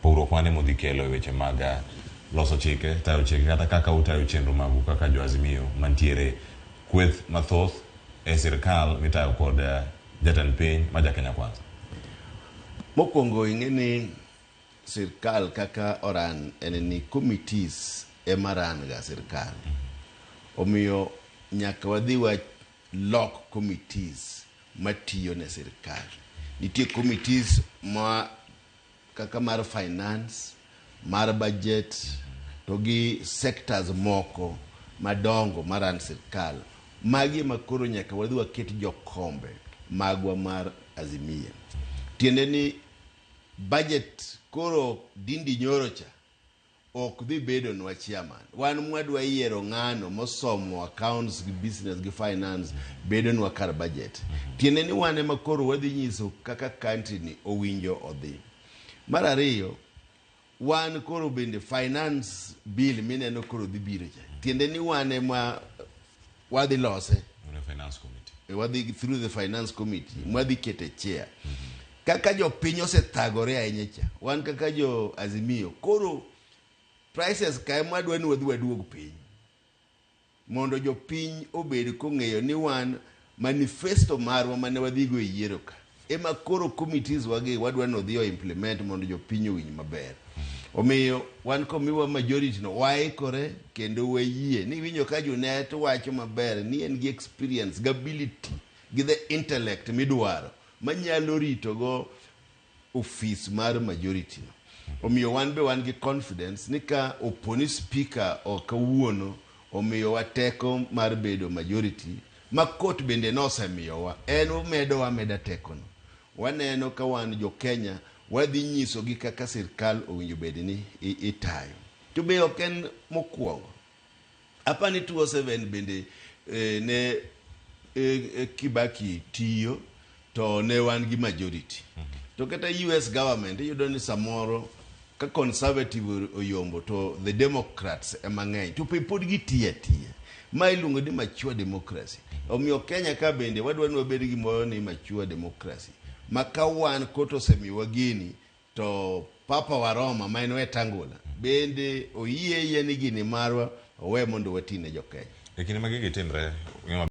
Pogruok mane modhi kelo e weche mag loso chike, tayo chike kata kaka utayo chenro magu kaka jo Azimio mantiere kweth mathoth e sirkal mitayo kod jatend piny ma ja Kenya Kwanza? Mokwongo ing'e ni sirkal kaka oran en ni committees ema ran ga sirkal. Omiyo nyaka wadhi wa lok committees matiyo ne sirkal. Nitie committees ma kaka mar finance, mar budget to gi sectors moko madongo maran sirkal. Magi ema koro nyaka wadhi waket jokombe magwa mar Azimio. Tiende ni budget koro Dindi Nyoro cha ok dhi bedonwa chairman. Wan mwadwa yiero ng'ano mosomo accounts gi business gi finance bedonwa kar budget. Tiende ni wan ema koro wadhi nyiso kaka country ni owinjo odhi. Mar ariyo, wan koro bende finance bill mineno koro dhi biro cha. Tiende ni wan ema wadhi lose. Un finance committee. Wadhi through the finance committee mwadhi kete chair. Kaka jopiny osethagore ahinya cha, wan kaka jo Azimio, koro prices ka ema wadwa ni wadhi waduog piny. Mondo jopiny obed kong'eyo ni wan manifesto marwa mane wadhigo e yiero ka ema koro committees wagi wadwa ni odhi o implement mondo jopiny owinj maber. Omiyo wan komiwa majority no waikore kendo wayie ni iwinjo ka Junet wacho maber ni en gi experience gi ability gi the intellect midwaro manyalo ritogo ofis mar majority no. Omiyo wan be wan gi confidence ni ka oponi speaker ok kawuono omiyowa teko mar bedo majority ma court bende nosemiyowa en omedowa ameda tekono. Waneno ka wan jo Kenya wadhi nyisogi kaka sirkal owinjo bed ni itayo. To be ok en mokwongo. Apani 2007 bende ne Kibaki tiyo to ne wan gi majority. To kata US government iyudo ni samoro ka conservative oyombo to the Democrats ema ng'eny to pe pod gitiyo atiya. Ma iluongo ni mature democracy. Omiyo Kenya ka bende wadwa ni wabed gi moro ni mature democracy. Ma ka wan court osemiyowa gini to Papa wa Roma ma en Wetangula bende oyie yie ni gini marwa owe mondo wati ne jo Kenya. E kinde ma gigi timre,